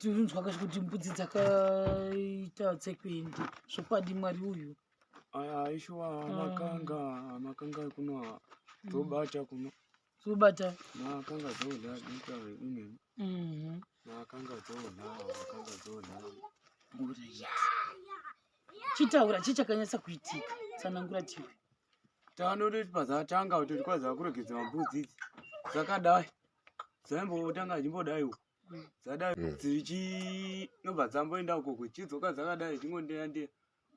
Tinonzwa kacho kuti mbudzi dzakaita tsekwende. Zvokwadi Mwari uyu. Aya ishuwa makanga makanga kuno dzobata kuno. Dzobata. Makanga dzodya duka imene. Makanga dzodya makanga dzodya. Alright. Chitaura chii chakanyatsa kuitika? Tsanangura tiwe. Tanoti padzatanga kuti kwaza kuregedza mbudzi idzi. Dzakadai. Dzaimbotanga dzichimbodai uko. Dzadai dzichinobva dzamboenda uko kuchidzoka dzakadai dzichingondeya ndeya.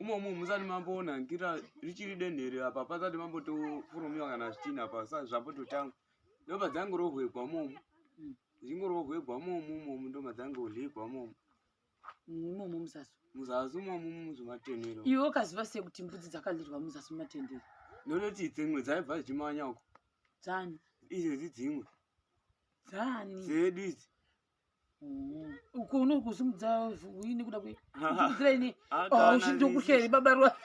Umomo musati mamboona ngira richiri denhere apa pasati mambotofurumiwa kana zvitina apa zvambototanga. Ndobva dzangorohwegwa momo. Dzichingorohwegwa momo momo ndobva dzangohwegwa momo. Imomo muzasi. Muzasi umomo muzvimatendero. Iwe ukaziva sei kuti mbudzi dzakalirwa muzasi mumatendero? Ndinoti dzimwe dzaibva dzichimanya uko. Dzani? Izvezvi dzimwe. Dzani? Dzedu idzi. Uko unokusimudza uine kuda kusimudzira ini uchindokuhla here baba ruwa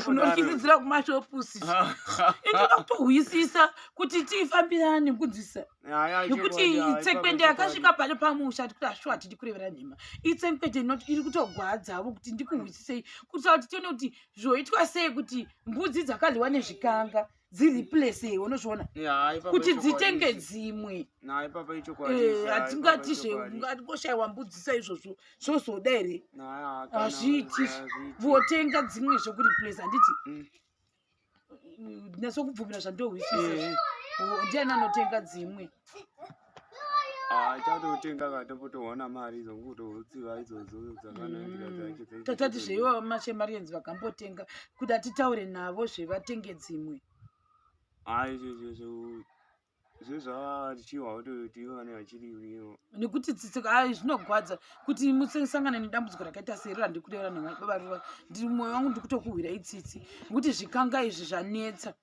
unotyisidzira kumashopusi inoda kutohwisisa kuti tifambirane kunzwisisa nekuti tsekwende yakasvika pano pamusha tikuti ashuwa hatidi kurevera nhema itsekwende iri kutogwadzavo kuti ndikuhwisisei kuitira kuti tione kuti zvoitwa sei kuti mbudzi dzakadyiwa nezvikanga dzireplace unozviona kuti dzitenge dzimwe hatingati zveungatikoshaiwa mbudzi saizvozvo zvozoda here hazviiti votenga dzimwe zvekureplace handiti nyatso kubvumira zvandohwisisa ndiani anotenga dzimwe? Chatotenga katombotoona mari dzongutotsiva idzodzo dzakanaika dzacho. Tatati zveiwa mashemarians vakambotenga kuti atitaure navo zvevatenge dzimwe. Hai, zvezvavachiwa kuti ivane vachiriwo. Nekuti tsitsi ai zvinogwadza kuti musangane nedambudziko rakaita seri randiri kureva nebaba Ruva. Ndiri mwoyo wangu ndiri kutokuhwirai tsitsi nekuti zvikanga izvi zvanetsa,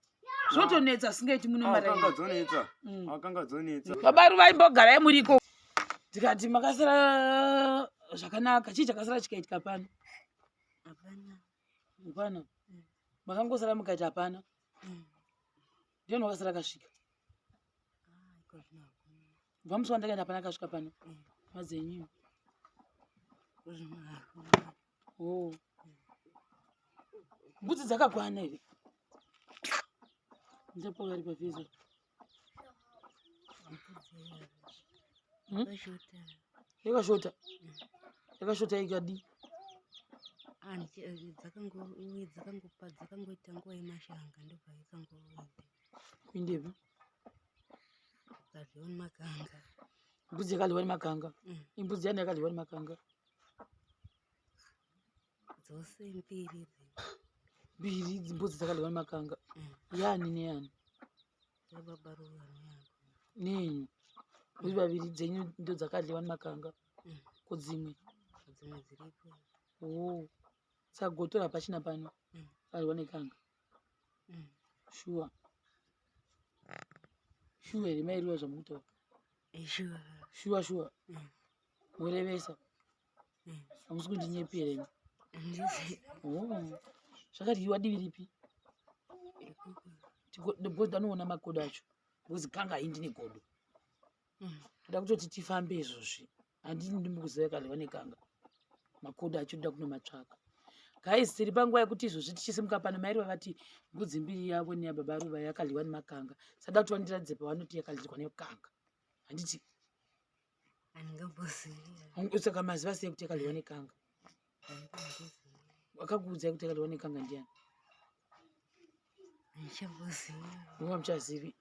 zvotonetsa asingaiti muno. Akanga dzonetsa, akanga dzonetsa. Baba Ruva, imbogarai muriko. Ndikati makasara zvakanaka, chii chakasara chikaitika pano? Hapana. Hapana. Makangosara mukaita hapana. Ndiani wakasara akasvika? Ah, iko zvino hakuna. Kubva musi wandakaenda hapana akasvika pano. Madzenyu. Zvino hakuna. Oh. Mbudzi dzakakwana here? Ndipo vari pafeso. Yakashota. Yakashota. Yakashota ikadi. Dzakangouye dzakangopa dzakangoita nguva yemashanga ndobva ikangoenda. Kuindepi? Dzadyiwa nemakanga. Mbudzi yakadyiwa nemakanga. Imbudzi yani yakadyiwa nemakanga? Dzose mbiri. Mbiri mbudzi dzakadyiwa nemakanga. Yani neyani? Yababa Ruva neyangu. Nenyu. Muri vaviri dzenyu ndo dzakadyiwa nemakanga. Ko dzimwe? Dzimwe dziripo. Oh. Saka gotora hapachina pano. Kadyiwa nekanga. Shuwa. Shuwa here mai Ruva zvamukutaura? Shuwa. Shuwa shuwa. Murevesa. Hamusi kundinyepera imi. Handisi. Oh. Zvakadyiwa divi ripi? Ikoko. Because anoona makodo acho. Because kanga haindi negodo. Toda kutoti tifambe izvozvi. Handini ndimbokuziva yakadyiwa nekanga. Makodo acho toda kunomatsvaka. Guys, tiri panguva yekuti izvozvi tichisimuka pano mai Ruva vati mbudzi mbiri yavo neyababa Ruva yakadyiwa nemakanga. Sada kuti vandiratidze pavanoti yakadyiwa nekanga. Handiti? Handingambozivi. Saka maziva sei kuti yakadyiwa nekanga? Handingambozivi. Akakuudzai kuti yakadyiwa nekanga ndiani? Handichambozivi. Munga muchazivi.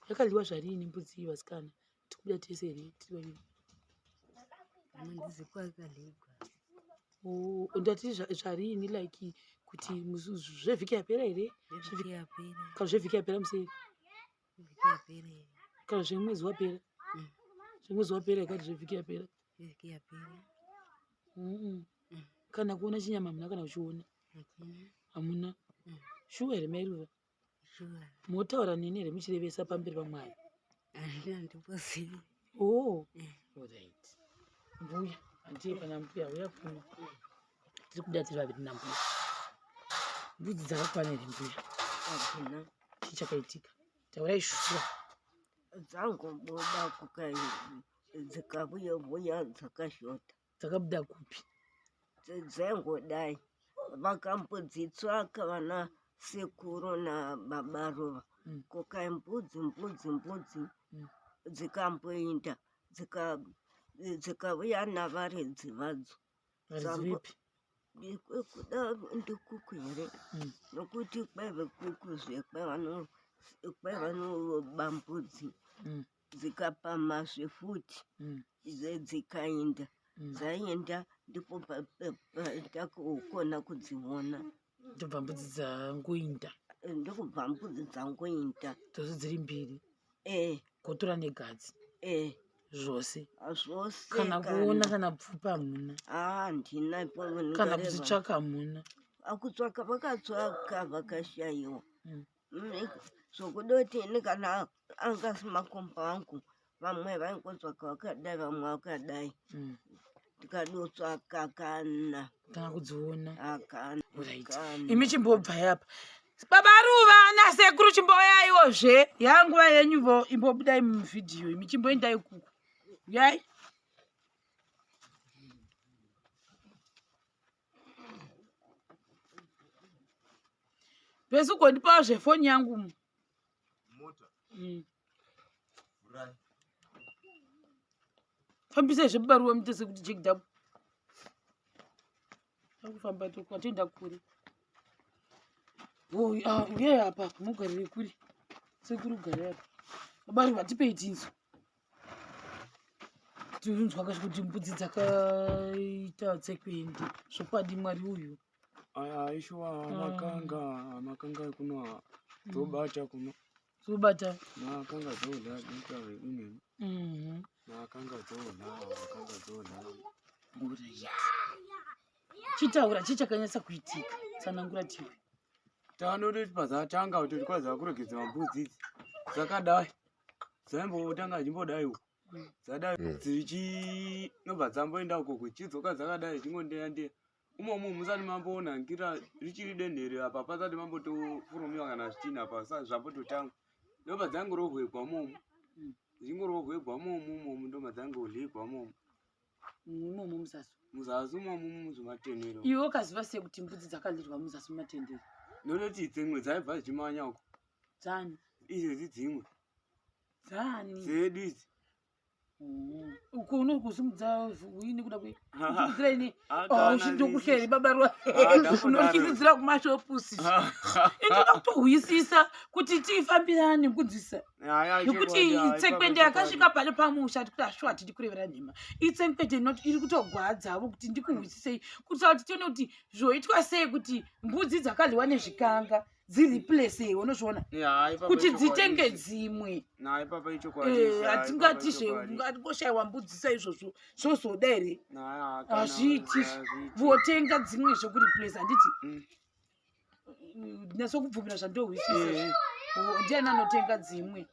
Yakadyiwa zvarini mbudzi iyi vasikana? Tikubuda tese here tiri vaviri? Handizi kwakadyiwa. Oh, ndati zvarini like kuti zvevhiki yapera here? Vhiki yapera. Kana zvevhiki yapera museri? Vhiki yapera. Kana zvemwedzi wapera? Zvemwedzi wapera ikati zvevhiki yapera. Vhiki yapera. Kana kuona chinyama hamuna kana kuchiona? Hakuna. Hamuna. Shuwa here mai Ruva? Shuwa. Motaura neni here muchirevesa pamberi paMwari? Handimbozivi. Oh. Alright. Mbuya, handiye pana mbuya, uya kuno. Tiri kuda tiri vaviri nambuya. Mbudzi dzakakwana here mbuya? Hakuna. Chii chakaitika? Taurai shuwa. Dzangobuda kukai dzikavuya vuya dzakashota. Dzakabuda kupi? Dzaingodai vakambodzitsvaka vana sekuru nababa Ruva. Kokai mbudzi mbudzi mbudzi. Dzikamboinda dzikauya navaridzi vadzo. Varidzi vepi? Kuda ndikuku here? Nokuti kwaive kuku zve kwaiva mbudzi. Dzikapamhazve futi. Dzikaenda. Dzaenda ndipo takukona kudziona. Ndobva mbudzi dzangoinda. Ndokubva mbudzi dzangoinda. Dzose dziri mbiri. Gotora negadzi. Zvose. Zvose. Kana kuona kana pfupa hamuna. Handina. Kana kudzitsvaka hamuna. Akutsvaka vakatsvaka vakashaiwa. Zvokudoti ini kana angasi makomba angu vamwe vaingotsvaka vakadai vamwe vakadai. Tikadotsvaka kana kana kudziona. Kana. Right. Imi chimbobvai apa. Baba Ruva nasekuru chimbouyaiwozve. Yanguva yenyuvo imbobudai muvhidhiyo imi chimboendai kuku. Uyai. Pesi ugondipawo zvefoni yangu. Mota. Fambisai zvebaruwa muite sekuti Jack Dab. Takufamba toenda kure. Uyai apa mugarire kure. Sekuru garai apa. Baba Ruva tipei tinzwe. Tinzwa kacho kuti mbudzi dzakaita tsekwende. Zvokwadi Mwari uyu. Aya ishuwa makanga makanga kuno dzobata kuno. Dzobata. Makanga dzodya duka vekuneni. Makanga dzodya makanga dzodya. Alright. Chitaura chichakanyatsa kuitika. Tsanangura tiwe. Tanoti padzatanga kuti kwaza kuregedza mbudzi idzi. Dzakadai. Dzaimbotanga dzimbodai uko. Dzadai dzichinobva dzamboenda uko kuchidzoka dzakadai dzichingondeya ndeya. Umomo musati mamboona ngira richiri denhere apa pasati mambotofurumiwa kana zvitina apa zvambototanga. Ndobva dzangorohwegwa momo. Dzingorohwegwa momo momo ndobva dzangohlegwa momo. Imomo muzasi. Muzasi umomo muzvimatendero. Iwe ukaziva sei kuti mbudzi dzakalirwa muzasi mumatendero? Ndinoti dzimwe dzaibva dzichimanya uko. Dzani? Izvezvi dzimwe. Dzani? Dzedu idzi. Uko unokusimudza uine kuda kusimudzira ini. Uchindokuhla here baba Ruva? Unotyisidzira kumashopusi. Inoda kutohwisisa kuti tifambirane kunzwisisa. Nekuti tsekwende yakasvika pano pamusha tikuti ashuwa hatidi kurevera nhema. Itsekwende iri kutogwadzavo kuti ndikuhwisisei kuitira kuti tione kuti zvoitwa sei kuti mbudzi dzakadyiwa nezvikanga dzireplace, unozviona kuti dzitenge dzimwe. Hatingati zve mbudzi saizvozvo zvozoda here? Hazviiti. Votenga dzimwe zvekureplace handiti? Nyatso kubvumira zvandohwisisa. Ndiani anotenga dzimwe?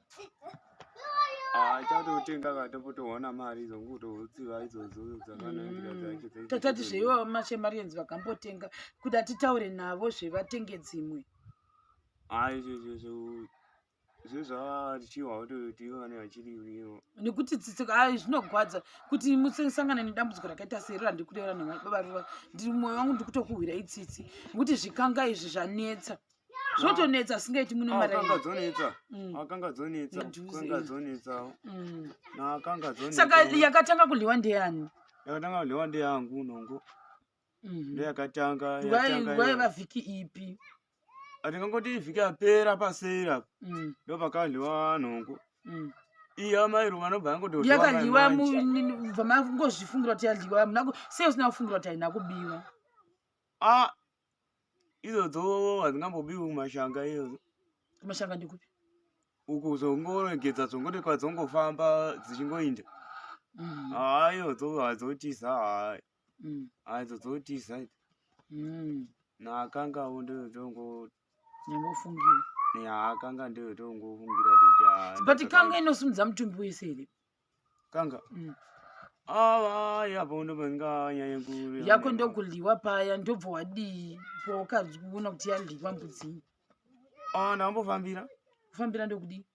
Chatotenga katombotoona mari izongototsiva idzodzo dzakanakira dzacho. Tatati zveiwa mashemarians vakambotenga kuti atitaure navo zvevatenge dzimwe. Izvo zvezvatichiwa kuti vane vachiriwo. Nekuti tsitsi ai zvinogwadza kuti musangane nedambudziko rakaita seri randiri kureva nhema baba Ruva. Ndiri mwoyo wangu ndiri kutokuhwirai tsitsi nekuti zvikanga izvi zvanetsa. Zvotonetsa asingaiti muno Akanga dzonetsa. Akanga dzonetsa. Kanga dzonetsa. Nakanga dzonetsa. Saka yakatanga kudyiwa ndeyani? Yakatanga kudyiwa ndeyangu nongo. Ndeyakatanga. Rwaiva vhiki ipi? Atingangoti vhiki yapera pasera. Ndopakadyiwa nongo. Iya mai Ruva nobva yangoto Yakadyiwa bva mangozvifungira kuti yadyiwa muna sei usina kufungira kuti haina kubiwa? Ah, idzodzo hadzingambobiwi kumashanga iyodzo. Kumashanga ndekupi? Uku zvongoregedza zvongoti kwadzongofamba dzichingoinda. Haa iyodzo hadzotiza hai. Hadzo dzotiza idzi. Nakangawo ndoyotongo Nyambofungira. Akanga ndoyotongofungira kuti But kanga inosimudza mutumbi wese here? Kanga? Ava yapo ndobanganyanya kuri. Yako ndokudyiwa paya ndobva wadii pawakaona kuti yadyiwa mbudzi? Ah, ndambofambira. Kufambira ndokudii?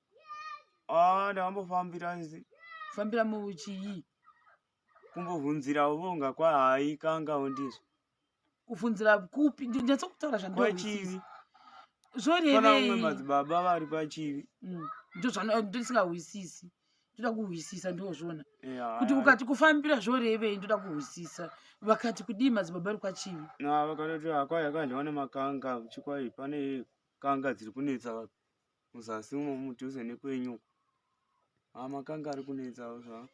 Ah, ndambofambira izi. Kufambira muchii? Kumbobvunzirawo vonga kwahai kangawo ndizvo. Kubvunzira kupi? Ndinatso kutaura zvandichivi. Zvorevei? Pana vamwe madzibaba vari pachivi. Ndozvandisingahwisisi. Ndoda kuhwisisa ndozvona. Kuti ukati kufambira zvorevei ndoda kuhwisisa. Vakati kudii madzibaba ari kwachivi? Na vakatoti akwai akadyiwa nemakanga chikwai pane kanga dziri kunetsa muzasi umo mudhuze nekwenyu. Ah makanga ari kunetsa zva.